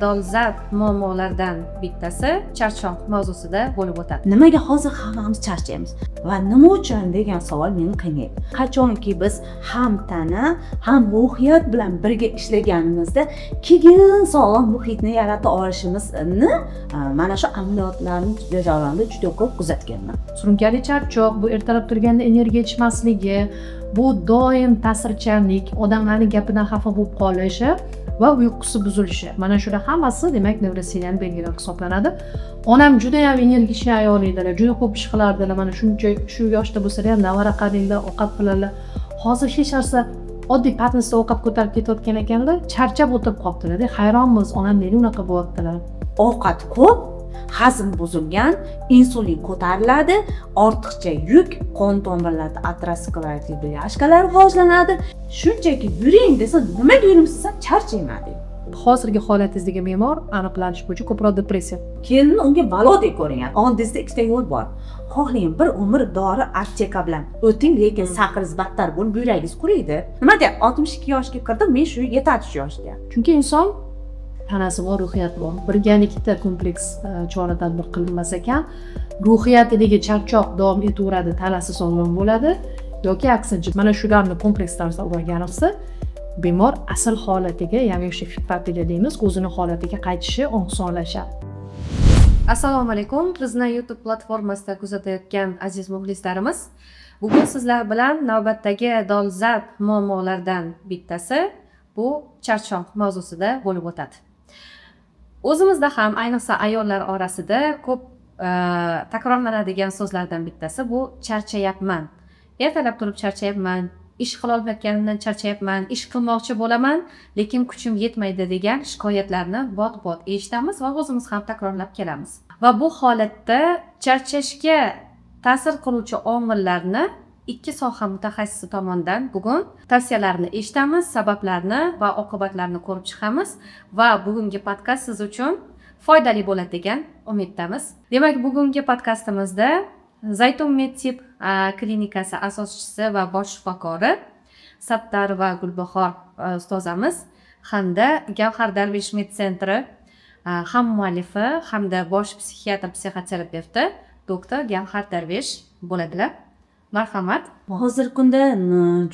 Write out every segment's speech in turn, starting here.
Dolzarb muammolardan bittasi charchoq mavzusida bo'lib o'tadi. Nimaga hozir hammamiz charchaymiz va nima uchun degan savol meni qiynaydi. Qachonki biz ham tana, ham ruhiyat bilan birga ishlaganimizda, keyin sog'lom muhitni yarata olishimizni mana shu amaliyotlarni jarayonida juda ko'p kuzatganman. Surunkali charchoq bu ertalab turganda energiya yetishmasligi, bu doim ta'sirchanlik, odamlarni gapidan xafa bo'lib qolishi va uyqusi buzilishi. Mana shular hammasi, demak, nevrasteniyani belgilari hisoblanadi. Onam judayam энергичный ayol edilar, juda ko'p ish qilardilar. Mana shuncha shu yoshda bo'lsalar ham navara qaranglar, ovqat qiladilar. Hozir hech narsa, oddiy patnisda ovqat ko'tarib ketayotgan ekanlar, charchab o'tirib qolibdilarda. Hayronmiz, onam nega unaqa bo'lyaptilar. Ovqat ko'p, hazm buzilgan, insulin ko'tariladi, ortiqcha yuk, qon tomirlarida aterosklerotik бляшка lar rivojlanadi. Shunchaki yuring desa, nimaga yuribsiz, charchayman deydi. Hozirgi holatingizdagi bemor aniqlanish bo'yicha ko'proq depressiya. Kelin unga balodek ko'ringan. Oldingizda ikkita yo'l bor: xohlang, bir umr dori, apteka bilan o'ting, lekin сахар ingiz battar bo'lib, buyragingiz quriydi. Nima deyapti? 62 yoshga kirdim men, shu yetadi shu yoshga. Chunki inson tanasi bor, ruhiyati bor. Birgalikda kompleks chora tadbir qilinmas ekan, ruhiyatidagi charchoq davom etaveradi, tanasi sog'lom bo'ladi yoki aksincha. Mana shularni kompleks tarzda o'rganilsa, bemor asl holatiga, ya'ni o'sha fitatiga deymiz, o'zini holatiga qaytishi osonlashadi. Assalomu alaykum, bizni YouTube platformasida kuzatayotgan aziz muxlislarimiz. Bugun sizlar bilan navbatdagi dolzarb muammolardan bittasi, bu charchoq mavzusida bo'lib o'tadi. O'zimizda ham, ayniqsa ayollar orasida ko'p takrorlanadigan so'zlardan bittasi bu "charchayapman". Ertalab turib charchayapman, ish qilolmayotganimdan charchayapman, ish qilmoqchi bo'laman, lekin kuchim yetmaydi degan shikoyatlarni bot bot eshitamiz va o'zimiz ham takrorlab kelamiz. Va bu holatda charchashga ta'sir qiluvchi omillarni ikki soha mutaxassisi tomonidan bugun tavsiyalarni eshitamiz, sabablarni va oqibatlarini ko'rib chiqamiz va bugungi podkast siz uchun foydali bo'ladi degan umiddamiz. Demak, bugungi podkastimizda Zaytun Medtib klinikasi asoschisi va bosh shifokori Sattarova Gulbahor ustozamiz hamda Gavhar Darvish Med Centri ham muallifi hamda bosh psixiatr psixoterapevti doktor Gavhar Darvesh bo'ladilar. Marhamat. Hozirgi kunda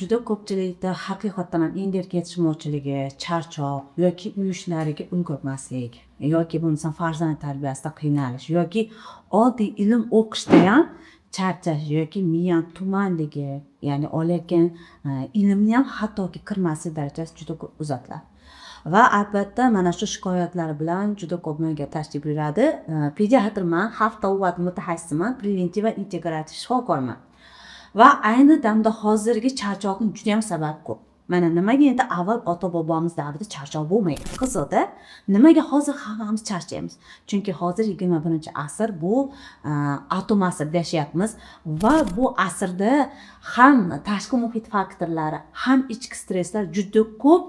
juda ko'pchilikda haqiqatdan ham energiya yetishmovchiligi, charchoq yoki uy ishlariga ulgurmaslik yoki bo'lmasam farzand tarbiyasida qiynalish yoki oddiy ilm o'qishda ham charchash yoki miyani tumanligi, ya'ni olayotgan ilmni ham hattoki kirmaslik darajasi juda ko'p kuzatiladi. Va albatta mana shu shikoyatlar bilan juda ko'p menga tashrif buyuradi. Pediatrman, xalq tabobati mutaxassisiman, preventiv va integrativ shifokorman va ayni damda hozirgi charchoqni juda yam sababi ko'p. Mana nimaga endi avval ota bobomiz davrida charchoq bo'lmagan? Qiziqda, nimaga hozir hammamiz charchaymiz? Chunki hozir 21-asr, bu atom asrida yashayapmiz va bu asrda ham tashqi muhit faktorlari, ham ichki stresslar juda ko'p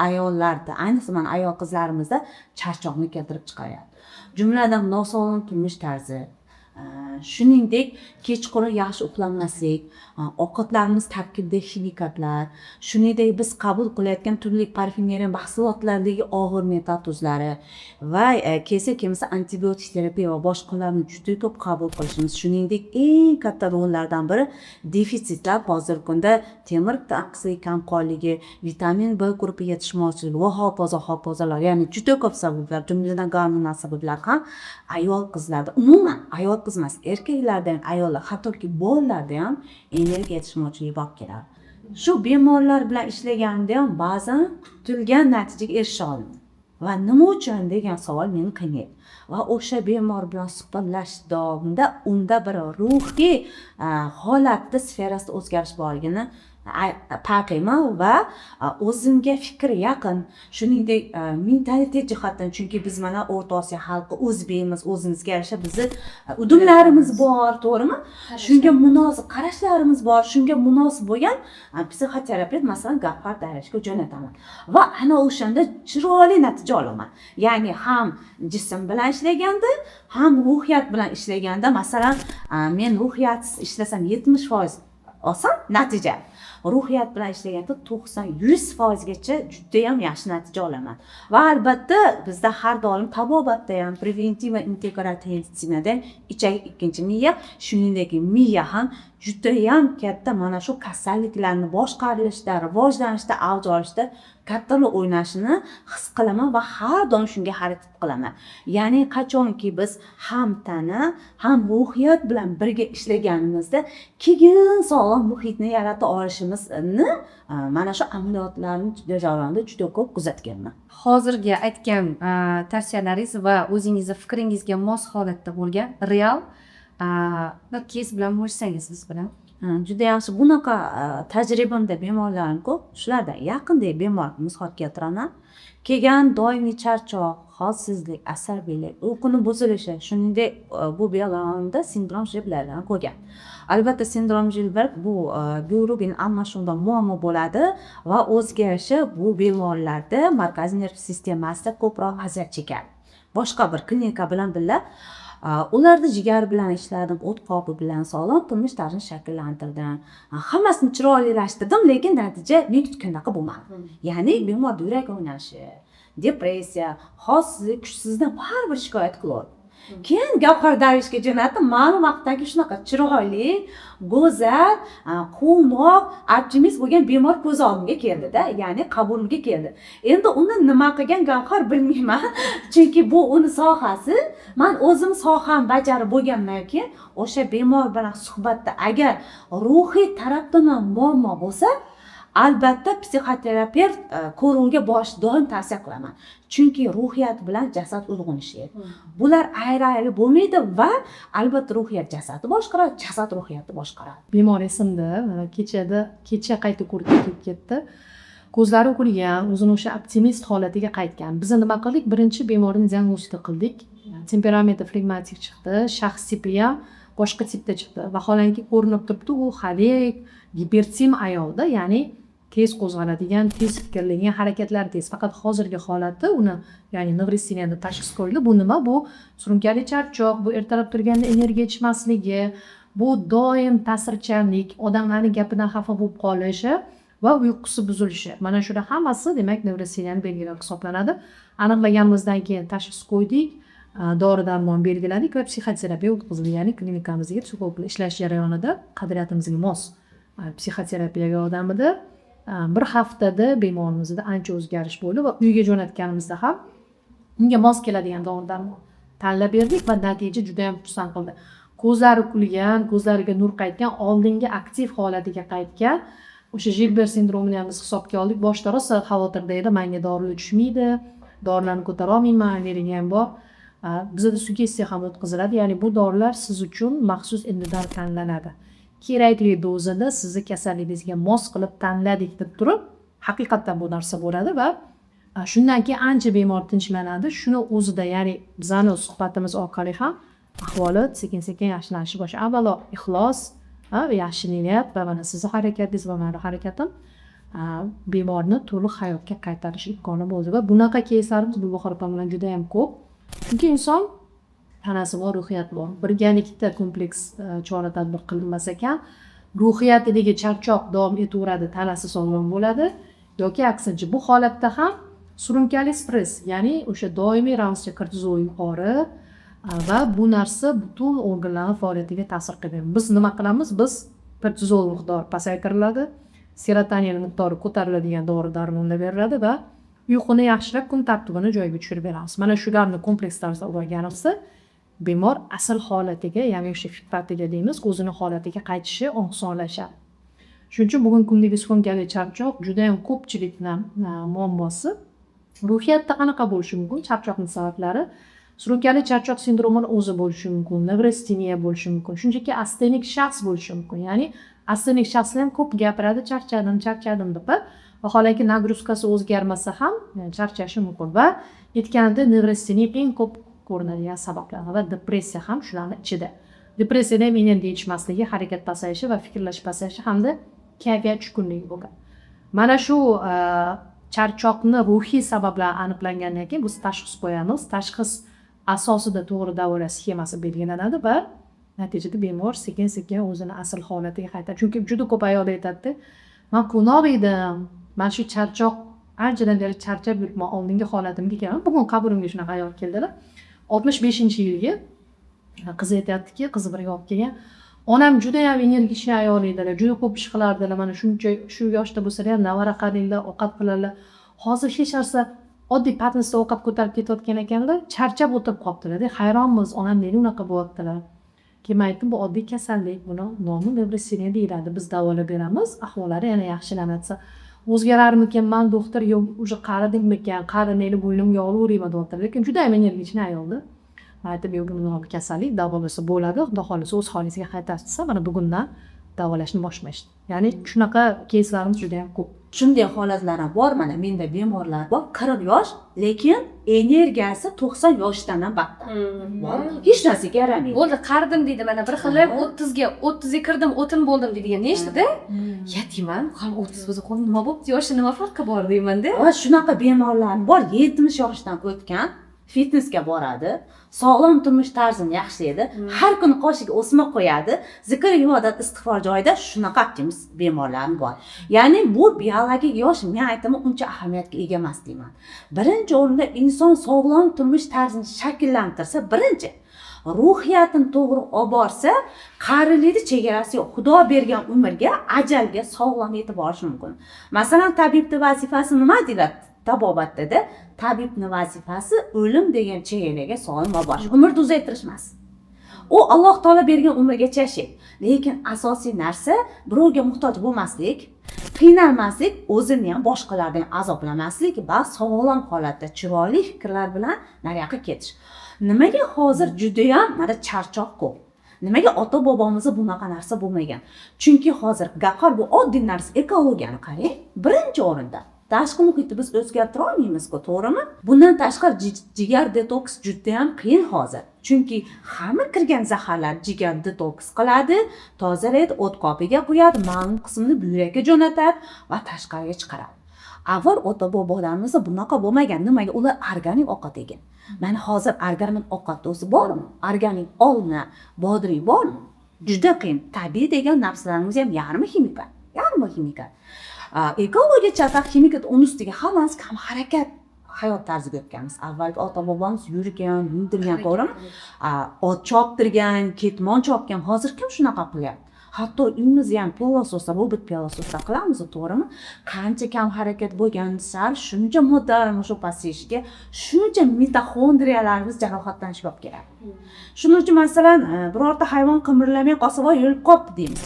ayollarda, ayniqsa mana ayol qizlarimizda charchoqni keltirib chiqaryapti. Jumladan, nosog'lom turmush tarzi, shuningdek kechqurun yaxshi uxlamaslik, ovqatlarimiz tarkibida ximikatlar, shuningdek biz qabul qilayotgan turli parfyumeriya mahsulotlaridagi og'ir metall tuzlari va kelsa kelmasa antibiotik terapiya va boshqalarni juda ko'p qabul qilishimiz, shuningdek eng katta rollardan biri defitsitlar, hozirgi kunda temir tanqislik, kamqonligi, vitamin B guruhi yetishmovchiligi va hokazo, hokazolar. Ya'ni juda ko'p sabablar, jumladan gormonal sabablar ham ayol qizlarda, umuman ayol qiz emas, erkaklarda ham, ayollar, hattoki bolalarda ham energiya yetishmovchiligi olib keladi. Shu bemorlar bilan ishlaganimda ham ba'zan kutilgan natijaga erisha olmayman va nima uchun degan savol meni qiynaydi. Va o'sha bemor bilan suhbatlashish davomida unda bir ruhiy holatda, sferasida o'zgarish borligini payqayman va o'zimga fikri yaqin, shuningdek mentalitet jihatdan, chunki biz mana O'rta Osiyo xalqi, o'zbekmiz, o'zimizga yarasha bizni udumlarimiz bor, to'g'rimi? Shunga munosib qarashlarimiz bor. Shunga munosib bo'lgan psixoterapevt, masalan, Gavhar Darveshga jo'nataman va ana o'shanda chiroyli natija olaman. Ya'ni ham jism bilan ishlaganda, ham ruhiyat bilan ishlaganda, masalan, men ruhiyatsiz ishlasam, 70% olsam natija. Ruhiyat bilan ishlaganda 90-100 foizgacha judayam yaxshi natija olaman. Va albatta, bizda har doim tabobatda ham, preventiv va integrativ meditsinada ichak ikkinchi miya, shuningdek, miya ham judayam katta mana shu kasalliklarni boshqarilishda, rivojlanishda, avj olishda katta rol o'ynashini his qilaman va har doim shunga harakat qilaman. Ya'ni qachonki biz ham tana, ham ruhiyat bilan birga ishlaganimizda, keyin sog'lom muhitni yarata olishimizni mana shu amaliyotlarni jarayonida juda ko'p kuzatganman. Hozirgi aytgan tavsiyalaringiz va o'zingizni fikringizga mos holatda bo'lgan real bir кейс bilan bo'lishsangiz biz bilan. Ha, juda yaxshi. Bunaqa tajribamda bemorlarim ko'p. Shulardan yaqindagi bemor misol keltiraman. Kelgan, doimiy charchoq, holsizlik, asabiylik, uyquni buzilishi, shuningdek, bu bemorda sindrom Jilbertni ko'rgan. Albatta, sindrom Jilbert bu bilirubin almashinuvida muammo bo'ladi va o'ziga yarasha bu bemorlarda markaziy nerv sistemasida ko'proq aziyat chekadi. Boshqa bir klinika bilan birga ularda jigar bilan ishladim, o't qobi bilan sog'lom turmush tarzini shakllantirdim. Hammasini chiroylilashtirdim, lekin natija men kutgandaqa bo'lmadi. Ya'ni bemorda yurak o'ynashi, depressiya, holsizlik, kuchsizlikdan baribir shikoyat qilyapti. Keyin Gavhar Darvishga jo'natdim. Ma'lum vaqtdagi shunaqa chiroyli, go'zal, quvnoq, optimist bo'lgan bemor ko'z oldimga keldida, ya'ni qabulimga keldi. Endi uni nima qilgan Gavhar, bilmayman, chunki bu uni sohasi. Man o'zim soham bajarib bo'lgandan keyin o'sha bemor bilan suhbatda agar ruhiy tarafdan ham muammo bo'lsa, albatta psixoterapevt ko'ruvga borishni doim tavsiya qilaman, chunki ruhiyat bilan jasad uyg'un ishlaydi. Bular ayri ayri bo'lmaydi va albatta ruhiyat jasadni boshqaradi, jasad ruhiyatni boshqaradi. Bemor esimda, mana kechada, kecha qayta ko'rikka kelib ketdi. Ko'zlari kulgan, o'zini o'sha optimist holatiga qaytgan. Biza nima qildik? Birinchi bemorni diagnostika qildik. Temperamenti flegmatik chiqdi, shaxs tipi ham boshqa tipda chiqdi. Vaholanki, ko'rinib turibdi, u xolerik, gipertim ayolda, ya'ni tez qo'zg'aladigan, tez fikrlaydigan, harakatlari tez. Faqat hozirgi holati uni, ya'ni nevrasteniya deb tashxis qo'yildi. Bu nima? Bu surunkali charchoq, bu ertalab turganda energiya yetishmasligi, bu doim ta'sirchanlik, odamlarni gapidan xafa bo'lib qolishi va uyqusi buzilishi. Mana shular hammasi, demak, nevrasteniyani belgilari hisoblanadi. Aniqlaganimizdan keyin tashxis qo'ydik, dori darmon belgiladik va psixoterapiya o'tkazildi. Ya'ni klinikamizga psixolog bilan ishlash jarayonida qadriyatimizga mos psixoterapiya yordamida bir haftada bemorimizda ancha o'zgarish bo'ldi va uyga jo'natganimizda ham unga mos keladigan dori darmon tanlab berdik va natija judayam xursand qildi. Ko'zlari kulgan, ko'zlariga nur qaytgan, oldingi aktiv holatiga qaytgan. O'sha Jilber sindromini ham biz hisobga oldik. Boshida rosa xavotirda edi, manga dorilar tushmaydi, dorilarni ko'tarolmayman, allergiyam ham bor. Bizada sugestiya ham o'tkaziladi, ya'ni bu dorilar siz uchun maxsus individual tanlanadi, kerakli dozada sizni kasalligingizga mos qilib tanladik deb turib, haqiqatdan bu narsa bo'ladi va shundan keyin ancha bemor tinchlanadi shuni o'zida. Ya'ni bizani suhbatimiz orqali ham ahvoli sekin sekin yaxshilanishni boshlaydi. Avvalo ixlos, yaxshi niyat va mana sizni harakatingiz va mani harakatim bemorni to'liq hayotga qaytarish imkoni bo'ldi. Va bunaqa кейс larimiz Gulbahor opa bilan judayam ko'p, chunki inson tanasi bor, ruhiyati bor. Birgalikda kompleks chora tadbir qilinmas ekan, ruhiyatidagi charchoq davom etaveradi, tanasi sog'lom bo'ladi yoki aksincha. Bu holatda ham surunkali stress, ya'ni o'sha doimiy ravishda kortizol yuqori va bu narsa butun organlarni faoliyatiga ta'sir qiladi. Biz nima qilamiz? Biz kortizol miqdori pasaytiriladi, serotonin miqdori ko'tariladigan dori darmonlar beriladi va uyquni yaxshilab, kun tartibini joyiga tushirib beramiz. Mana shularni kompleks tarzda olganimizda bemor asl holatiga, ya'ni o'sha fitatiga deymiz, o'zini holatiga qaytishi osonlashadi. Shuning uchun bugungi kundagi surunkali charchoq judayam ko'pchilikni muammosi. Ruhiyatda qanaqa bo'lishi mumkin charchoqni sabablari? Surunkali charchoq sindromini o'zi bo'lishi mumkin, nevrasteniya bo'lishi mumkin, shunchaki astenik shaxs bo'lishi mumkin. Ya'ni astenik shaxslar ham ko'p gapiradi, charchadim, charchadim deb, vaholanki нагрузка si o'zgarmasa ham charchashi mumkin. Va aytganimdek, nevrasteniya eng ko'p ko'rinadigan sabablar va depressiya ham shularni ichida. Depressiyada ham energiya yetishmasligi, harakat pasayishi va fikrlash pasayishi hamda kayfiyat tushkunligi bo'lgan. Mana shu charchoqni ruhiy sabablari aniqlangandan keyin biz tashxis qo'yamiz. Tashxis asosida to'g'ri davolash sxemasi belgilanadi va natijada bemor sekin sekin o'zini asl holatiga qaytadi. Chunki juda ko'p ayol aytadida: Man quvnoq edim, man shu charchoq, anchadan beri charchab yuribman, oldingi holatimga kelaman. Bugun qabulimga shunaqa ayol keldilar, 65-yilgi qizi. Aytyaptiki, qizi birga olib kelgan, onam judayam энергичный ayol edilar, juda ko'p ish qilardilar, mana shuncha shu yoshda bo'lsalar ham navara qaranglar, ovqat qiladilar. Hozir hech narsa, oddiy patnisda ovqat ko'tarib ketayotgan ekanlar, charchab o'tirib qolibdilarda. Hayronmiz, onam nega unaqa bo'lyaptilar. Keyin man aytdim, bu oddiy kasallik, buni nomi nevrasteniya deyiladi, biz davolab beramiz, ahvollari yana yaxshilanadi desa, o'zgararmikanman doktor, yo'q, уже qaridimmikan, qari, meni bo'ynimga olaverayman deyaptilar, lekin judayam энергичный ayolda. Man aytdim, yo'q, buni nomi kasallik, davolasa bo'ladi, xudo xohlasa o'z holingizga qaytasiz desa, mana bugundan davolashni boshlashdi. Ya'ni shunaqa keyslarimiz judayam ko'p. Shunday holatlar ham bor. Mana menda bemorlar bor, 40 yosh, lekin energiyasi 90 yoshdan ham battar bor, hech narsaga yaramaydi. Bo'ldi, qaridim deydi. Mana bir xili 30ga kirdim, o'tin bo'ldim deydigan. Nechtida ya deyman, hali 30 bo'lsa, qo'lim nima bo'pti, yoshi nima farqi bor deymanda. Va shunaqa bemorlar bor, 70 yoshdan o'tgan, fitnesga boradi, sog'lom turmush tarzini yaxshilaydi, har kuni qoshiga o'sma qo'yadi, zikr, ibodat, istig'for joyida. Shunaqa optimist bemorlarim bor. Ya'ni bu biologik yosh, men aytaman, uncha ahamiyatga ega emas deyman. Birinchi o'rinda inson sog'lom turmush tarzini shakllantirsa, birinchi ruhiyatini to'g'ri olib borsa, qarilikni chegarasi yo'q. Xudo bergan umrga, ajalga sog'lom yetib borish mumkin. Masalan, tabibni vazifasi nima deyiladi tabobatda? Tabibni vazifasi o'lim degan chegaraga sog'lom olib borish, umrni uzaytirish emas. U Alloh taolo bergan umrgacha yashaydi, lekin asosiy narsa birovga muhtoj bo'lmaslik, qiynalmaslik, o'zini ham, boshqalarni ham azoblamaslik va sog'lom holatda, chiroyli fikrlar bilan nariyoqqa ketish. Nimaga hozir judayam mana charchoq ko'p? Nimaga ota bobomizda bunaqa narsa bo'lmagan? Chunki hozir, Gavhar, bu oddiy narsa, ekologiyani qarang. Birinchi o'rinda tashqi muhitni biz o'zgartira olmaymizku, to'g'rimi? Bundan tashqari jigar detoks judayam qiyin hozir, chunki hamma kirgan zaharlar jigar detoks qiladi, tozalaydi, o't qopiga qo'yadi, ma'lum qismini buyrakka jo'natadi va tashqariga chiqaradi. Avval ota bobolarimizda bunaqa bo'lmagan. Nimaga? Ular organik ovqat yegan. Mana hozir organik ovqatni o'zi bormi? Organik olma, bodring bormi? Juda qiyin. Tabiiy degan narsalarimiz ham yarmi ximikat, yarmi ximikat. Ekologiya chatoq, ximikat, uni ustiga hammamiz kam harakat hayot tarziga o'tganmiz. Avvalgi ota bobomiz yurgan, yugurgan, to'g'rimi? Ot choptirgan, ketmon chopgan. Hozir kim shunaqa qilyapti? Hatto uyimizni ham пылесос da, robot пылесос da qilamiz, to'g'rimi? Qancha kam harakat bo'lgan sari shuncha moddalarimiz shu pasayishiga, shuncha mitoxondriyalarimiz jarohatlanishga olib keladi. Shuning uchun, masalan, birorta hayvon qimirlamay qolsa, voy, o'lib qolibdi deymiz.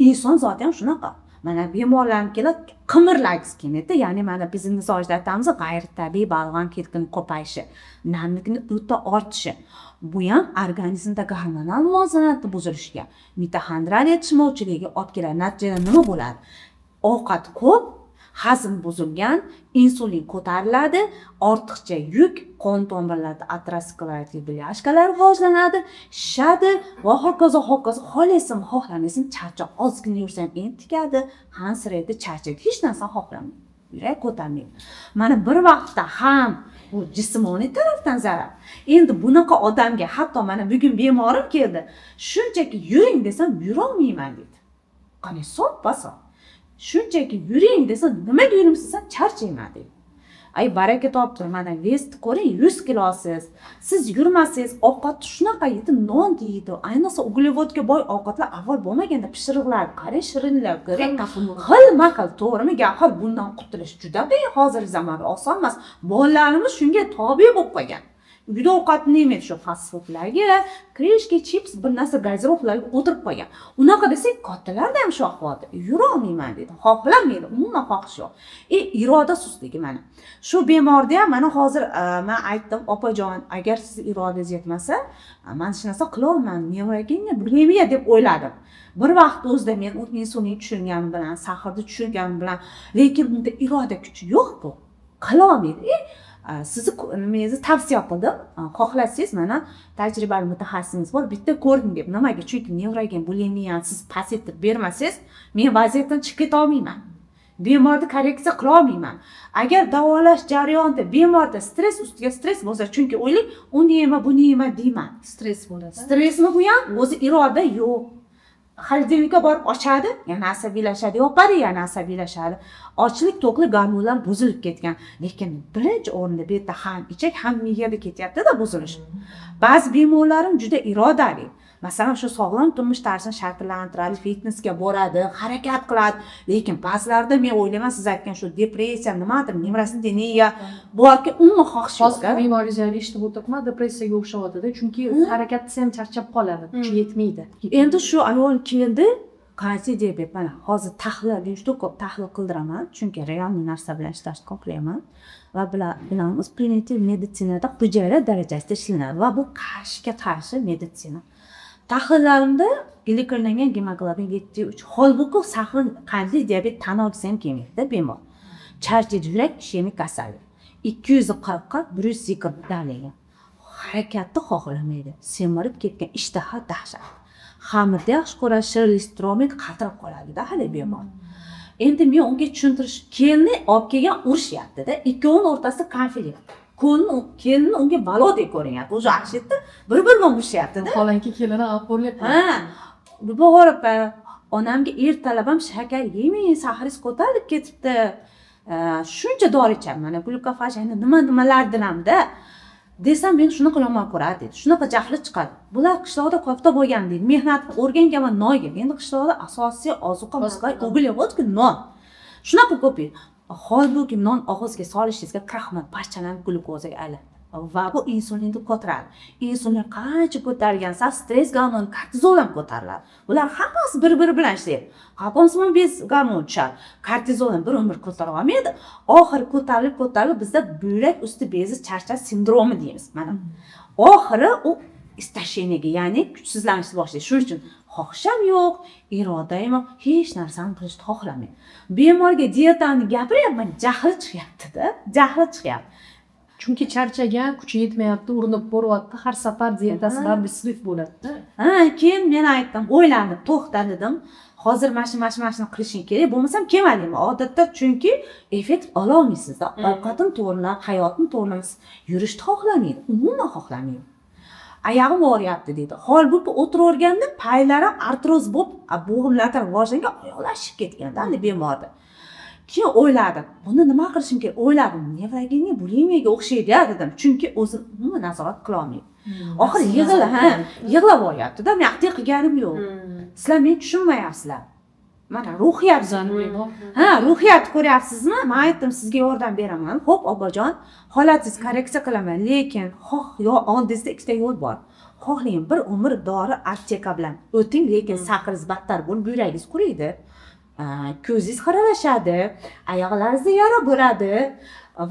Inson zoti ham shunaqa. Mana bemorlarım keladi, qimirlagisi kelmaydi. Ya'ni mana bizni mizojda aytamiz, g'ayritabiiy balg'am ketkin ko'payishi, namlikni o'ta ortishi, bu ham organizmda gormonal muvozanatni buzilishiga, mitoxondrial yetishmovchiligiga olib keladi. Natijada nima bo'ladi? Ovqat ko'p, hazm buzilgan, insulin ko'tariladi, ortiqcha yuk qon tomirlarida aterosklerotik бляшка lar rivojlanadi, shishadi va hokazo, hokazo. Xohlaysizmi, xohlamaysizmi, charchoq. Ozgina yursa ham entikadi, hansiraydi, charchaydi, hech narsani xohlamaydi, yurak ko'tarmaydi. Mana bir vaqtda ham bu jismoniy tarafdan zarar. Endi bunaqa odamga, hatto mana bugun bemorim keldi, shunchaki yuring desam, yurolmayman dedi. Qani, soppa sog', shunchaki yuring desa, nimaga yuribsiz desam, charchayman deydi. Ay, baraka topdi, mana вес ni ko'ring, 100 kilosiz. Siz yurmasangiz, ovqatni shunaqa yeydi, non deydi, ayniqsa uglevodga boy ovqatlar. Avval bo'lmaganda pishiriqlar qarang, shirinlar ko'ring, xilma xil, to'g'rimi, Gavhar? Bundan qutulish juda qiyin hozirgi zamonda, oson emas. Bolalarimiz shunga tobe bo'lib qolgan, uyda ovqatni yemaydi, shu fast foodlarga, крышки, chips, bir narsa, газировка larga o'tirib qolgan. Unaqa desak, kattalarda ham shu ahvolda, yurolmayman deydi, xohlamaydi, umuman xohish yo'q. Iroda sustligi. Mana shu bemorda ham mana hozir man aytdim, opajon, agar sizni irodangiz yetmasa, man hech narsa qilolmayman, nevrogeniya bulimiya deb o'yladim bir vaqt o'zida. Men insulin tushirganim bilan, сахар ni tushirganim bilan, lekin unda iroda kuchi yo'q, bu qilolmaydi. Sizni nimangizni tavsiya qildim, xohlasangiz, mana tajribali mutaxassisimiz bor, bitta ko'ring deb. Nimaga? Chunki nevrogen bulimiyani siz pasaytirib bermasangiz, men vaziyatdan chiqib ketolmayman, bemorni korreksiya qilolmayman. Agar davolash jarayonida bemorda stress ustiga stress bo'lsa, chunki o'ylang, uni yema, buni yema deyman. Stress bo'ladi. Stressmi bu ham o'zi, iroda yo'q. Холодильник ka borib ochadi, yana asabiylashadi, yopadi, yana asabiylashadi. Ochlik, to'qlik gormonlar buzilib ketgan. Lekin birinchi o'rinda bu yerda ham ichak, ham miyada ketyaptida buzilish. Ba'zi bemorlarim juda irodali. Masalan, shu sog'lom turmush tarzini shakllantiradi, fitnesga boradi, harakat qiladi. Lekin ba'zilarida, men o'ylayman, siz aytgan shu depressiya, nimadir, nevrasteniya borki, umuman xohish Hozir yo'q. Me'moringizni eshitib o'tiribman, depressiyaga o'xshayotidi, chunki harakat qilsa ham charchab qoladi, kuchi yetmaydi. Endi shu ayol keldi, qaysi diabet. Mana hozir tahlil, men juda ko'p tahlil qildiraman, chunki реальный narsa bilan ishlashni xohlayman. Va bilamiz, preventiv meditsinada hujayra darajasida ishlanadi va bu qarshiga qarshi meditsina. Tahlillarimda glikirlangan gemoglobin 7,3, holbuki сахар, qandli diabet tan olgisi ham kelmaydida bemor. Charchaydi, yurak ishemik kasallik, 240ga 120 давление, harakatni xohlamaydi, semirib ketgan, ishtaha dahshat, xamirni yaxshi ko'radi, shirinlik turolmaydi, qatirib qoladida hali bemor. Endi men unga tushuntirish, kelinni olib kelgan, urushyaptida, ikkovini o'rtasida konflikt. Kelini unga balodek ko'rinyapti уже, ana shu yerda bir biri bilan urushyaptida. Vaholanki, kelini g'amxo'rlik. Ha, Gulbahor opa, onamga ertalab ham shakar yemang, сахар ingiz ko'tarilib ketibdi. Shuncha dori ichaman, mana glyukofaj, nima nimalardiramda desam, meni shunaqa yomon ko'radi deydi, shunaqa jahli chiqadi. Bular qishloqda kofta bo'lgan deydi, mehnat qilib o'rganganman nonga. Endi qishloqda asosiy ozuqa углевод non, shunaqa ko'p yeydi. Holbuki non og'izga solishingizga kraxmal parchalanib glyukozaga aylanadi va bu insulinni ko'taradi. Insulin qancha ko'tarilgan sari stress gormoni kortizol ham ko'tariladi. Bular hammasi bir biri bilan ishlaydi. Qalqonsimon bez gormon tushadi, kortizol ham bir umr ko'tara olmaydi. Oxiri ko'tarilib ko'tarilib bizda buyrak usti bezi charchash sindromi deymiz. Mana oxiri u истощение ga, ya'ni kuchsizlanishni boshlaydi. Shuning uchun xohish ham yo'q, iroda ham yo'q, hech narsani qilishni xohlamaydi. Bemorga dietani gapiryapman, jahli chiqyaptida, jahli chiqyapti. Chunki charchagan, kuchi yetmayapti, urinib ko'ryapti, har safar dietasi baribir срыв bo'ladida. Ha, keyin men aytdim, o'ylanib, to'xta dedim, hozir mana shu, mana shu, mana shuni qilishing kerak, bo'lmasam kelma deyman odatda, chunki effekt ololmaysizda. Ovqatini to'g'irlab, hayotini to'g'irlamasiz, yurishni xohlamaydi, umuman xohlamaydi. Oyog'im og'riyapti deydi, holbuki o'tiraverganda paylari artroz bo'lib, bo'g'imlar rivojlangan, oyoqlar shishib ketganda bemorda. Keyin o'yladim, buni nima qilishim kerak, o'yladim, неврогенный bulimiyaga o'xshaydi ya dedim, chunki o'zini umuman nazorat qilolmaydi. Oxiri yig'ila, ha, yig'lab olyaptida. Men aql qilganim yo'q, sizlar meni tushunmayapsizlar, mana ruhiyat. Bizani bemor. Ha, ruhiyat ko'ryapsizmi? Man aytdim, sizga yordam beraman, ho'p opajon, holatingizni korreksiya qilaman, lekin xoh yo oldingizda ikkita yo'l bor. Xohlang, bir umr dori, apteka bilan o'ting, lekin сахар ingiz battar bo'lib, buyragingiz quriydi, ko'zingiz xiralashadi, oyoqlaringizda yara bo'ladi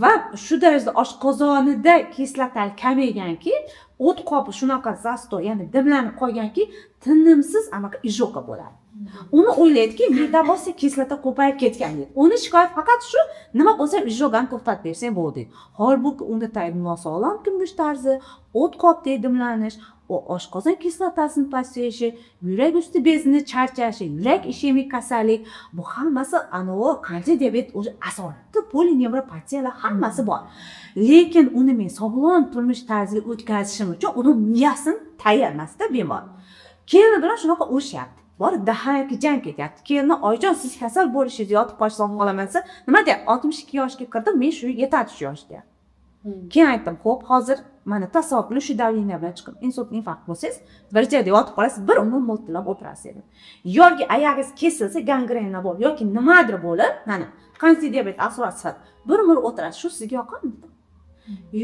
va shu darajada oshqozonida kislota kamayganki, o't qopi shunaqa застой, ya'ni dimlanib qolganki, tinimsiz anaqa изжога bo'ladi. Uni o'ylaydiki, metaboliz kislota ko'payib ketgan deydi. Uni shikoyat faqat shu, nima bo'lsa изжога ni to'xtatib bersang bo'ldi deydi. Holbuki uni tagi nosog'lom turmush tarzi, o't qopdek dimlanish, u oshqozon kislotasini pasayishi, yurak usti bezini charchashi, yurak ishemik kasallik, bu hammasi anavi qandli diabet уже asorati, polinevropatiyalar hammasi bor. Lekin uni men sog'lom turmush tarziga o'tkazishim uchun uni miyasini tayyormasda bemor. Kelini bilan shunaqa urushyapti, borib dahanaki jang ketyapti. Kelini, oyijon, siz kasal bo'lishingiz, yotib qolishingizni xohlaman desa, nima deyapti? 62 yoshga kirdim men, shu yetadi shu yosh deyapti. Keyin aytdim, ho'p, hozir mana tasavvur qiling, shu давление bilan chiqib insult, infarkt bo'lsangiz, bir joyda yotib qolasiz, bir umr mo'ltillab o'tirasiz dedim. Yoki oyog'ingiz kesilsa, gangrena bo'lib yoki nimadir bo'lib, mana qandli diabet asorati sifatida bir umr o'tirasiz, shu sizga yoqadimi dedim.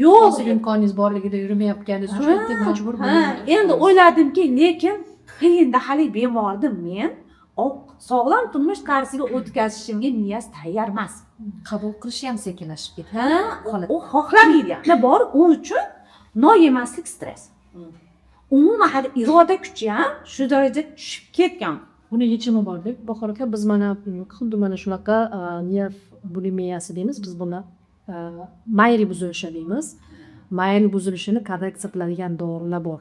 Yo'q. Hozir imkoningiz borligida yurmayotganingiz uchun endi majbur. Ha, endi o'yladimki, lekin qiyinda haligi bemorni men sog'lom turmush tarziga o'tkazishimga miyasi tayyor emas. Qabul qilishi ham sekinlashib ketdi. Ha. Holat. U xohlamaydi ham bor. U uchun non yemaslik stress, umuman hali iroda kuchi ham shu darajada tushib ketgan. Buni yechimi bor deb, Bahor aka, biz mana xuddi mana shunaqa nerv bulimiyasi deymiz biz buni, mayli buzilishi deymiz. Mayl buzilishini korreksiya qiladigan dorilar bor.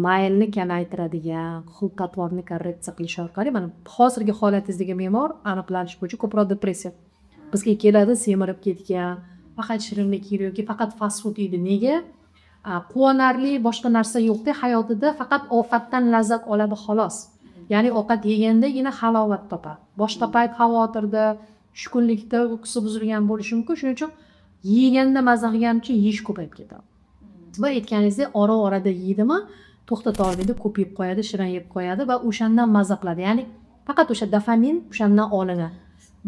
Maylni kamaytiradigan, xulq atvorni korreksiya qilish orqali. Mana hozirgi holatingizdagi bemor aniqlanish bo'yicha ko'proq depressiya. Bizga keladi semirib ketgan, faqat shirinlik yeydi yoki faqat fast food yeydi. Nega? Quvonarli boshqa narsa yo'qda hayotida, faqat ovqatdan lazzat oladi, xolos. Ya'ni ovqat yegandagina halovat topadi. Boshqa payt xavotirda, tushkunlikda, uyqusi buzilgan bo'lishi mumkin. Shuning uchun yeganda maza qilgani uchun yeyish ko'payib ketadi. Va aytganingizdek, ora orada yeydimi, to'xtata olmaydi, ko'p yeb qo'yadi, shirin yeb qo'yadi va o'shandan maza qiladi. Ya'ni faqat o'sha dopamin o'shandan olinadi.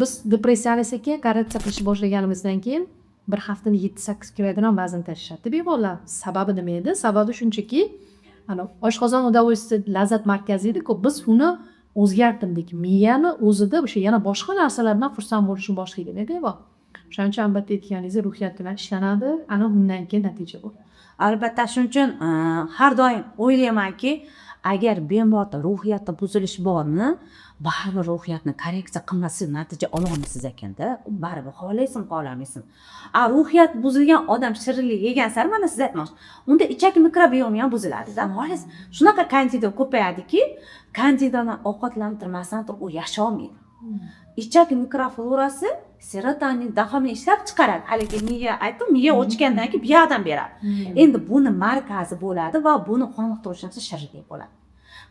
Biz depressiyani sekin korreksiya qilishni boshlaganimizdan keyin bir haftada 7-8 kilodan vazn tashlashadi bemorlar. Sababi nima edi? Sababi shunchaki, ana, oshqozon удовольствие, lazzat markazi edi-ku, biz uni o'zgartirdik. Miyani o'zida o'sha yana boshqa narsalar bilan xursand bo'lishni boshlaydi bemor. O'shaning uchun, albatta, aytganingizdek, ruhiyat bilan ishlanadi, ana undan keyin natija bo'ladi. Albatta, shuning uchun har doim o'ylaymanki, agar bemorda ruhiyatda buzilish bormi, baribir ruhiyatni korreksiya qilmasangiz, natija ololmaysiz ekanda. Baribir xohlaysizmi, xohlamaysizmi, a ruhiyat buzilgan odam shirinlik yegan sari, mana siz aytmoqchi, unda ichak mikrobiomi ham buziladida. Xohlaysiz, shunaqa kandida ko'payadiki, kandidadan ovqatlantirmasdan turib u yasholmaydi. Ichak mikroflorasi serotonin, dopamin ishlab chiqaradi. Haligi miya aytdim, miya o'chgandan keyin bu yoqdan beradi. Endi buni markazi bo'ladi va buni qoniqtiruvchi narsa shirinlik bo'ladi.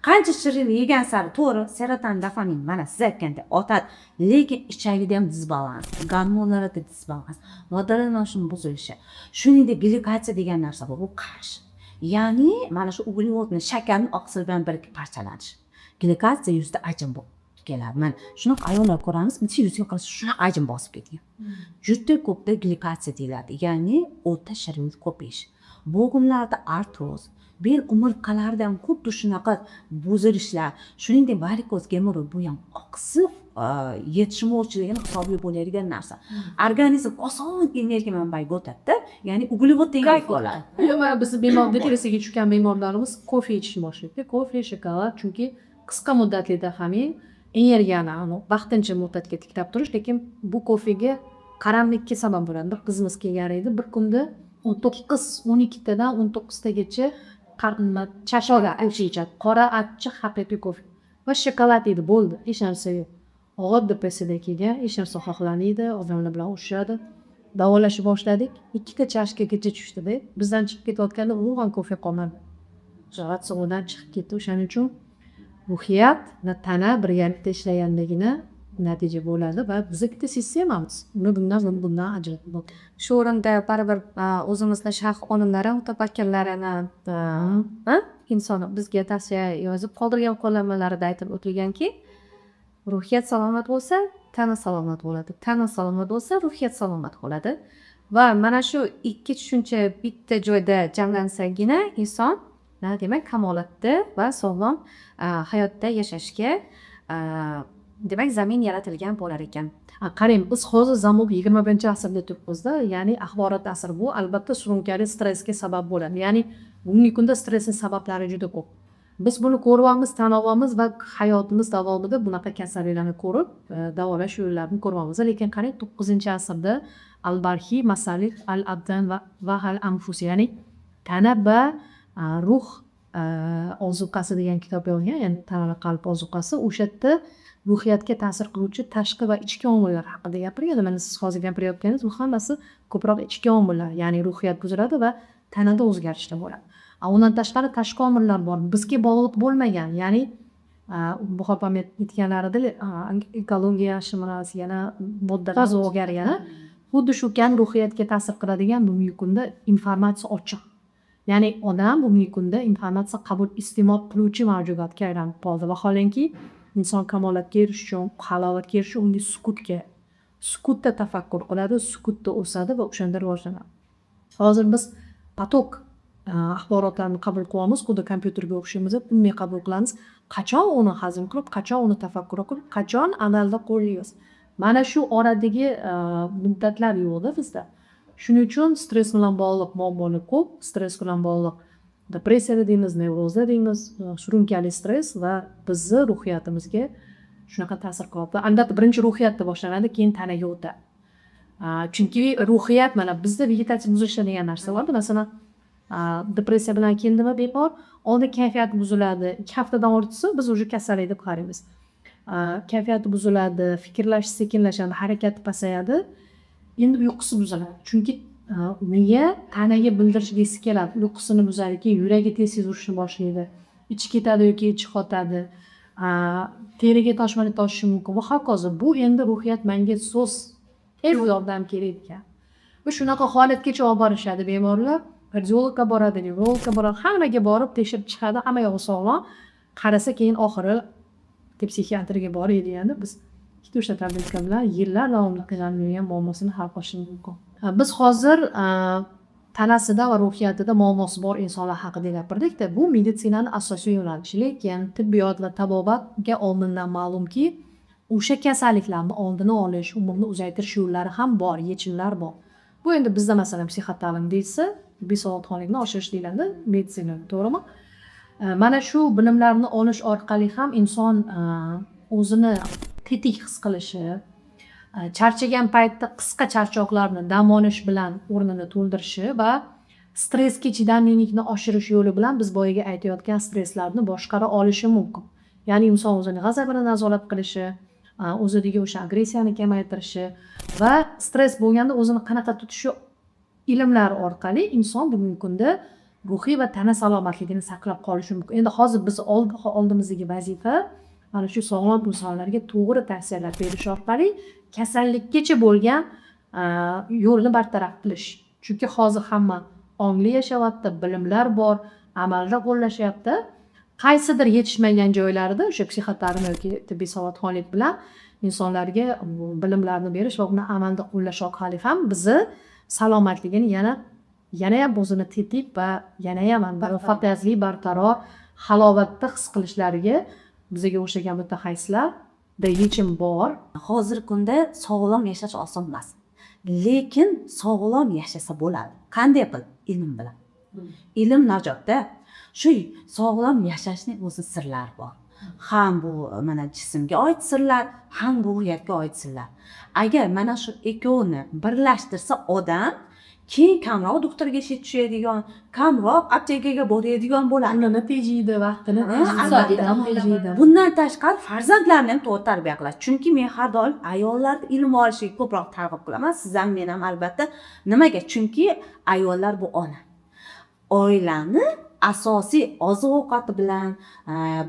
Qancha shirinlik yegan sari, to'g'ri, serotonin, dopamin, mana siz aytgandek, ortadi, lekin ichagida ham disbalans, gormonlarda disbalans, moddalar almashuvi buzilishi, shuningdek, glikatsiya degan narsa bor. Bu qarshi, ya'ni mana shu uglevodni, shakarni oqsil bilan birga parchalanishi. Glikatsiya yuzda ajin bo'lib keladi. Mana shunaqa ayollar ko'ramiz, bitta yuzga qarasa, shunaqa ajin bosib ketgan. Juda ko'pda glikatsiya deyiladi, ya'ni o'ta shirinlik ko'p yeyish, bo'g'imlarda artroz, bel umurtqalarida ham xuddi shunaqa buzilishlar, shuningdek, varikoz, gemoroy, bu ham oqsil yetishmovchiligini hisobiga bo'ladigan narsa. Organizm oson energiya manbaiga o'tadida, ya'ni uglevod tenglik bo'ladi. Yo'q, mana bizni bemor, depressiyaga tushgan bemorlarimiz kofe ichishni boshlaydi. Kofe, shokolad, chunki qisqa muddatli dopamin, energiyani vaqtincha muddatga tiklab turish, lekin bu kofega qaramlikka sabab bo'ladi. Bir qizimiz kelgan edi, bir kunda 19, 12 tadan 19 tagacha nima, chashka kofe ichadi. Qora, achchiq, haqiqiy kofe va shokolad yeydi, bo'ldi, hech narsa yo'q. Og'ir depressiyada kelgan, hech narsa xohlamaydi, odamlar bilan urushadi. Davolashni boshladik, ikkita chashkagacha tushdida. Bizdan chiqib ketayotganda umuman kofe qolmadi. Ratsiondan chiqib ketdi. O'shaning uchun ruhiyat va tana birgalikda ishlagandagina natija bo'ladi va biz bitta sistemamiz. Uni bundan, buni bundan ajratib bo'lmaydi. Shu o'rinda baribir o'zimizni sharq olimlari, mutafakkirlarini inson bizga tavsiya yozib qoldirgan qo'llanmalarida aytib o'tilganki, ruhiyat salomat bo'lsa, tana salomat bo'ladi, tana salomat bo'lsa, ruhiyat salomat bo'ladi va mana shu ikki tushuncha bitta joyda jamlansagina inson, demak, kamolatda va sog'lom hayotda yashashga, demak, zamin yaratilgan bo'lar ekan. Qarang, biz hozir zamon 21-asrda turibmizda, ya'ni axborot asri. Bu, albatta, surunkali stressga sabab bo'ladi. Ya'ni bugungi kunda stressni sabablari juda ko'p. Biz buni ko'ryapmiz, tan olyapmiz va hayotimiz davomida bunaqa kasalliklarni ko'rib, davolash yo'llarini ko'ryapmiz. Lekin qarang, 9-asrda al Balxiy "Masalih al abdan va al anfus", ya'ni tana va ruh ozuqasi degan kitob yozgan, ya'ni tana va qalb ozuqasi. O'sha yerda ruhiyatga ta'sir qiluvchi tashqi va ichki omillar haqida gapirgan. Mana siz hozir gapirayotganingiz, bu hammasi ko'proq ichki omillar, ya'ni ruhiyat buziladi va tanada o'zgarishlar bo'ladi. A undan tashqari tashqi omillar bor, bizga bog'liq bo'lmagan, ya'ni opam aytganlarida, ekologiya, yana moddalar o'zgargani, xuddi shu kabi ruhiyatga ta'sir qiladigan bugungi kunda informatsiya ochiq, ya'ni odam bugungi kunda informatsiya qabul, iste'mol qiluvchi mavjudotga aylanib qoldi. Vaholanki, inson kamolatga erishish uchun, halovatga erishish uchun unga sukut kerak. Sukutda tafakkur qiladi, sukutda o'sadi va o'shanda rivojlanadi. Hozir biz поток axborotlarni qabul qilyapmiz, xuddi kompyuterga o'xshaymiz, unday qabul qilamiz. Qachon uni hazm qilib, qachon uni tafakkur qilib, qachon amalda qo'llaymiz, mana shu oradagi muddatlar yo'qda bizda. Shuning uchun stress bilan bog'liq muammolar ko'p. Stress bilan bog'liq depressiyada deymiz, nevrozda deymiz, surunkali stress va bizni ruhiyatimizga shunaqa ta'sir qilyapti. Albatta, birinchi ruhiyatda boshlanadi, keyin tanaga o'tadi. Chunki ruhiyat, mana bizda vegetativ buzilishlar degan narsa borda. Masalan, depressiya bilan keldimi bemor, oldin kayfiyati buziladi, 2 haftadan ortsa, biz уже kasallik deb qaraymiz. Kayfiyati buziladi, fikrlashi sekinlashadi, harakati pasayadi, endi uyqusi buziladi, chunki miya tanaga bildirgisi keladi. Uyqusini buzadi, keyin yuragi tez tez urishni boshlaydi, ichi ketadi yoki ichi qotadi. Teriga toshmalar toshishi mumkin va hokazo. Bu endi ruhiyat manga so'z tez yordam kerak ekan. Va shunaqa holatgacha olib borishadi bemorlar. Kardiologga boradi, nevrologga boradi, hammaga borib tekshirib chiqadi, hamma yog'i sog'lom. Qarasa, keyin oxiri psixiatrga boray deganda, biz ikkita uchta tabletka bilan yillar davomida qiynalib yurgan muammosini hal qilishimiz mumkin. Biz hozir tanasida va ruhiyatida muammosi bor insonlar haqida gapirdikda, bu meditsinani asosiy yo'nalishi. Lekin tibbiyot va tabobatga oldindan ma'lumki, o'sha kasalliklarni oldini olish, umrni uzaytirish yo'llari ham bor, yechimlar bor. Bu endi bizda, masalan, psixotalim deyilsa, tibbiy savodxonlikni oshirish deyiladi meditsinada, to'g'rimi? Mana shu bilimlarni olish orqali ham inson o'zini tetik his qilishi, charchagan paytda qisqa charchoqlarni dam olish bilan o'rnini to'ldirishi va stressga chidamlilikni oshirish yo'li bilan biz boyagi aytayotgan stresslarni boshqara olishi mumkin. Ya'ni inson o'zini g'azabini nazorat qilishi, o'zidagi o'sha agressiyani kamaytirishi va stress bo'lganda o'zini qanaqa tutishi ilmlari orqali inson bugungi kunda ruhiy va tana salomatligini saqlab qolishi mumkin. Endi hozir biz oldimizdagi vazifa mana shu sog'lom insonlarga to'g'ri tavsiyalar berish orqali kasallikkacha bo'lgan yo'lni bartaraf qilish. Chunki hozir hamma ongli yashayapti, bilimlar bor, amalda qo'llashyapti. Qaysidir yetishmagan joylarida o'sha psixotalim yoki tibbiy savodxonlik bilan insonlarga bu bilimlarni berish va uni amalda qo'llash orqali ham bizni salomatligini yanayam o'zini tetik va yanayam muvaffaqiyatli, barqaror, halovatda his qilishlariga bizga o'xshagan mutaxassislarda yechim bor. Hozirgi kunda sog'lom yashash oson emas, lekin sog'lom yashasa bo'ladi. Qanday qilib? Ilm bilan. Ilm najotda. Shu sog'lom yashashning o'zi sirlari bor. Ham bu mana jismga oid sirlar, ham ruhiyatga oid sirlar. Agar mana shu ikkovini birlashtirsa odam, keyin kamroq doktorga ishga tushadigan, kamroq aptekaga boradigan bo'ladi. Pulini tejaydi, vaqtini albatta. tejaydi. Bundan tashqari, farzandlarni ham to'g'ri tarbiya qiladi. Chunki men har doim ayollarni ilm olishiga ko'proq targ'ib qilaman, siz ham, men ham, albatta. Nimaga? Chunki ayollar bu ona, oilani asosiy oziq ovqati bilan,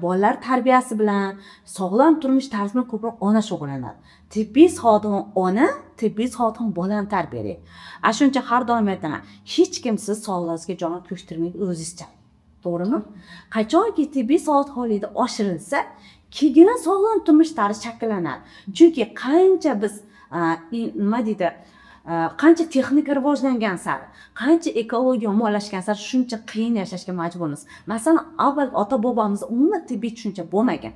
bolalar tarbiyasi bilan, sog'lom turmush tarzi bilan ko'proq ona shug'ullanadi. Tibbiy savodxon ona, tibbiy savodxon bolani tarbiyalaydi. Ana shuning uchun har doim aytaman, hech kim siz sog'lig'ingizga jon qo'shtirmaydi o'zizcha, to'g'rimi? Qachonki tibbiy savodxonlikni oshirilsa, keyin sog'lom turmush tarzi shakllanadi. Chunki qancha biz nima deydi, qancha texnika rivojlangan sari, qancha ekologiya yomonlashgan sari, shuncha qiyin yashashga majburmiz. Masalan, avval ota bobomizda umuman tibbiy tushuncha bo'lmagan,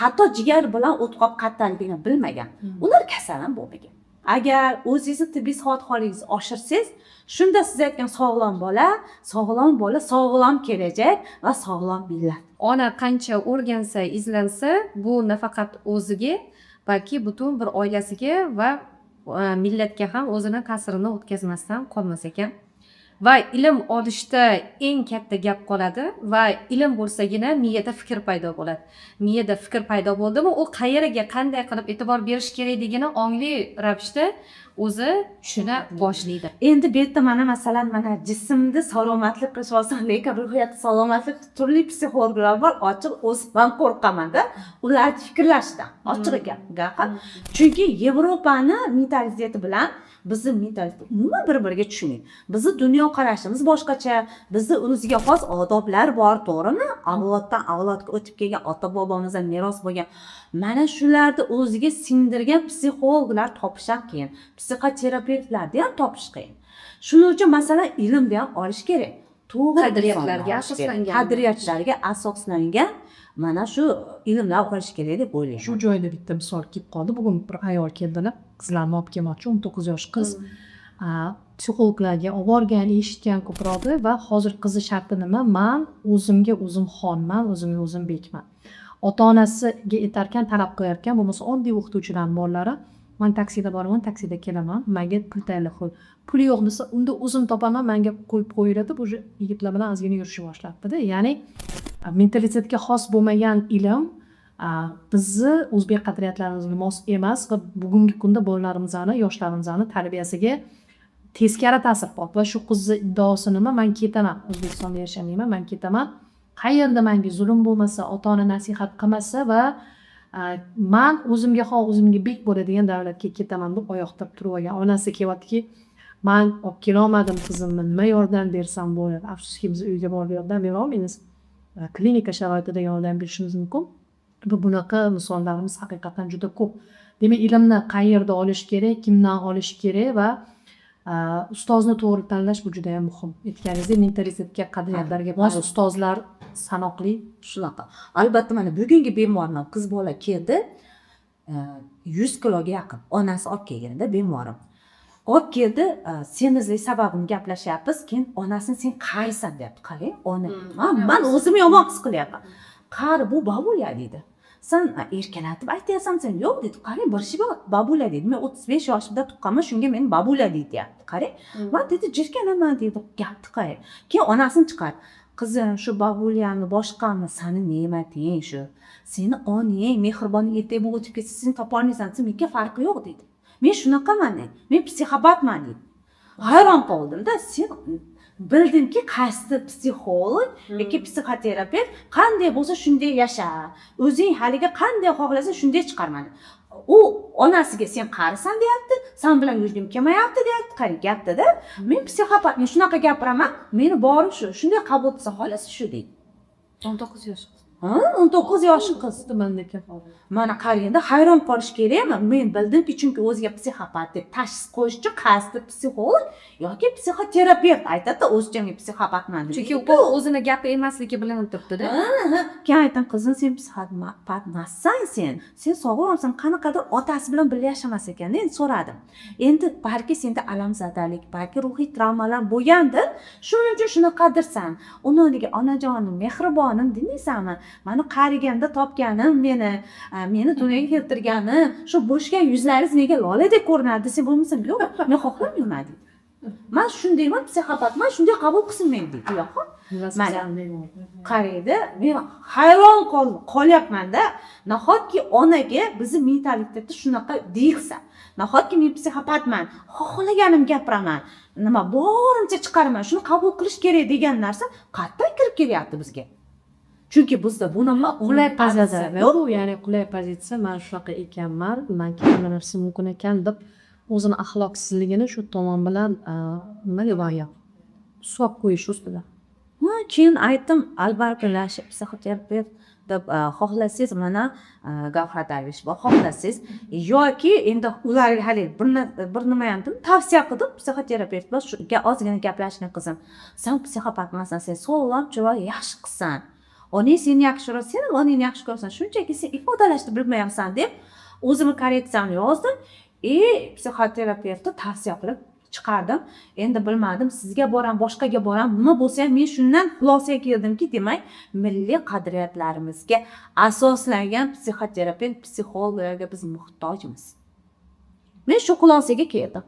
hatto jigar bilan o'tqoq qayerdaligini bilmagan, ular kasal ham bo'lmagan. Agar o'zingizni tibbiy savodxonligingizni oshirsangiz, shunda siz aytgan sog'lom bola, sog'lom bola, sog'lom kelajak va sog'lom millat. Ona qancha o'rgansa, izlansa, bu nafaqat o'ziga, balki butun bir oilasiga va millatga ham o'zini ta'sirini o'tkazmasdan qolmas ekan. Va ilm olishda eng katta gap qoladi va ilm bo'lsagina miyada fikr paydo bo'ladi. Miyada fikr paydo bo'ldimi, u qayeriga qanday qilib e'tibor berish kerakligini ongli ravishda o'zi tushuna boshlaydi. Endi bu yerda mana, masalan, mana jismni salomatlik qilish oson, lekin ruhiyatni salomatlik, turli psixologlar bor. Ochiq, o'zim ham qo'rqamanda ularni fikrlashidan, ochig'i gap. Chunki Yevropani mentaliteti bilan bizni mentalitet umuman bir biriga tushmaydi. Bizni dunyoqarashimiz boshqacha, bizni o'ziga xos odoblar bor, to'g'rimi? Avloddan avlodga o'tib kelgan, ota bobomizdan meros bo'lgan. Mana shularni o'ziga singdirgan psixologlar topish ham qiyin, psixoterapevtlarni ham topish qiyin. Shuning uchun, masalan, ilmni ham olish kerak, to'g'ri Qadriyatlarga insonni olish kerak. asoslangan. Qadriyatlarga asoslangan mana shu ilmlar olish kerak deb o'ylayman. Shu joyda bitta misol kelib qoldi. Bugun bir ayol keldilar, qizlarni olib kelmoqchi, 19 yosh qiz. Psixologlarga olib borgan, eshitgan ko'proqda va hozir qizi sharti nima? Man o'zimga o'zim xonman, o'zimga o'zim bekman. Ota onasiga aytarkan, talab qilayotgan, bo'lmasa oddiy o'qituvchilarni bolalari: man taksida boraman, taksida kelaman, manga pul tayinlab qo'y. Puli yo'q desa, unda o'zim topaman, manga qo'yib qo'yinglar deb, уже yigitlar bilan ozgina yurishni boshlabdida. Ya'ni mentalitetga xos bo'lmagan ilm bizni o'zbek qadriyatlarimizga mos emas va bugungi kunda bolalarimizni, yoshlarimizni tarbiyasiga teskari ta'sir qilyapti. Va shu qizni iddaosi nima? Man ketaman, O'zbekistonda yashamayman, man ketaman. Qayerda manga zulm bo'lmasa, ota ona nasihat qilmasa va man o'zimga xon, o'zimga bek bo'ladigan davlatga ketaman deb oyoqda turib olgan. Onasi kelyaptiki, man olib kelolmadim qizimni, nima yordam bersam bo'ladi? Afsuski, biz uyga borib yordam berolmaymiz, klinika sharoitida yordam berishimiz mumkin. Va bunaqa misollarimiz haqiqatdan juda ko'p. Demak, ilmni qayerda olish kerak, kimdan olish kerak va ustozni to'g'ri tanlash, bu judayam muhim. Aytganingizdek, mentalitetga, qadriyatlarga mos ustozlar sanoqli. Shunaqa, albatta. Mana bugungi bemorim qiz bola keldi, 100 kiloga yaqin. Onasi olib kelganda, bemorim olib keldi. Semizlik sababini gaplashyapmiz. Keyin onasini "Sen qarisan", deyapti. Qarang, ona, man o'zimni yomon his qilyapman. "Qari bu бабуля", deydi. "San erkalatib aytyapsan", sen "Yo'q", deydi. "Qarang, bir bor бабуля", deydi. "Men 35 yoshimda tuqqanman, shunga meni бабуля deydi", deyapti. Qarang, man, deydi, "jirkanaman", deydi. Gapni qarang. Keyin onasini chiqardi. "Qizim, shu бабуля mi, boshqami, sani ne'mating shu. Seni onang mehribon, ertaga bu o'tib ketsa, seni topolmaysan", desa, "Menga farqi yo'q", deydi. "Men shunaqaman", deydi. "Men psixopatman", deydi. Hayron qoldimda. Sen bildimki, qaysi psixolog yoki psixoterapevt "Qanday bo'lsa shunday yasha, o'zing haligi qanday xohlasan shunday chiqarmadi". U onasiga "Sen qarisan", deyapti, "San bilan yurgim kelmayapti", deyapti. Qarang, gapdada, "Men psixopat, men shunaqa gapiraman, meni borim shu, shunday qabul qilsa xohlasa shu", deydi. 19 yosh. Ha, 19 yoshli qiz. Mandaka. Mana qaraganda hayron qolish kerakmi? Men bildimki, chunki o'ziga psixopat deb tashxis qo'yish uchun qaysidir psixolog yoki psixoterapevt aytadida, o'zicha "Men psixopatman" deb. Chunki u o'zini gapi emasligi bilinib turibdida. Ha. Keyin aytdim: "Qizim, sen psixopat emassan, sen sog'lomsan". Qanaqadir otasi bilan birga yashamas ekanda. Endi so'radim, endi balki senda alamzadalik, balki ruhiy travmalar bo'lgandir, shuning uchun shunaqadirsan. Uni o'rniga "Onajonim, mehribonim demaysanmi? Mani qariganda topganim, meni dunyoga keltirganim, shu bo'shgan yuzlaringiz nega loladek ko'rinadi" desa bo'lmasa, "Yo'q, men xohlamayman", deydi. "Man shundayman, psixopatman, shunday qabul qilsin meni", deydi. Yo'q, mana qarangda, men hayron qolyapmanda. Nahotki onaga bizni mentalitetda shunaqa deyilsa, nahotki men psixopatman, xohlaganimni gapiraman, nima borimcha chiqaraman, shuni qabul qilish kerak degan narsa qayerdan kirib kelyapti bizga? Chunki bizda bunaqa Qulay pozitsiya yo'q. Bu, ya'ni qulay pozitsiya, man shunaqa ekanman, man kimlar mumkin ekan deb o'zini axloqsizligini shu tomon bilan, nima deb, solib qo'yish ustida. Ha, keyin aytdim, albatta, psixoterapevt deb, xohlasangiz, mana Gavhar Darvish bor, xohlasangiz, yoki endi ularga haligi bir nima ham tavsiya qildim, psixoterapevt bor, shu ozgina gaplashgin. "Qizim, sen psixopat emassan, sen sog'lom, chiroyli, yaxshi qizsan, onang seni yaxshi ko'radi, sen ham onangni yaxshi ko'rasan, shunchaki sen ifodalashni bilmayapsan", deb o'zimni korreksiyamni yozdim и psixoterapevtni tavsiya qilib chiqardim. Endi bilmadim, sizga boram, boshqaga boram, nima bo'lsa ham, men shundan xulosaga keldimki, demak, milliy qadriyatlarimizga asoslangan psixoterapevt, psixologlarga biz muhtojmiz. Men shu xulosaga keldim.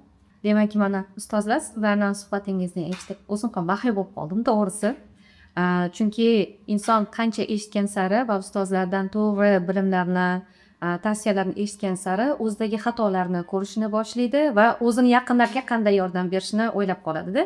Demak, mana, ustozlar, sizlardan suhbatingizni eshitib o'zim ham baxil bo'lib qoldim, to'g'risi. Chunki inson qancha eshitgan sari va ustozlardan to'g'ri bilimlarni, tavsiyalarni eshitgan sari o'zidagi xatolarni ko'rishni boshlaydi va o'zini yaqinlariga qanday yordam berishni o'ylab qoladida.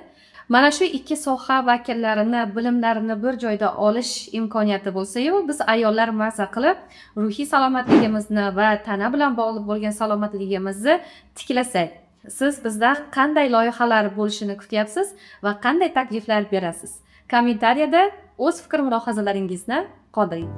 Mana shu ikki soha vakillarini bilimlarini bir joyda olish imkoniyati bo'lsayu, biz ayollar maza qilib ruhiy salomatligimizni va tana bilan bog'liq bo'lgan salomatligimizni tiklasak. Siz bizdan qanday loyihalar bo'lishini kutyapsiz va qanday takliflar berasiz? Kommentariyada o'z fikr mulohazalaringizni qoldiring.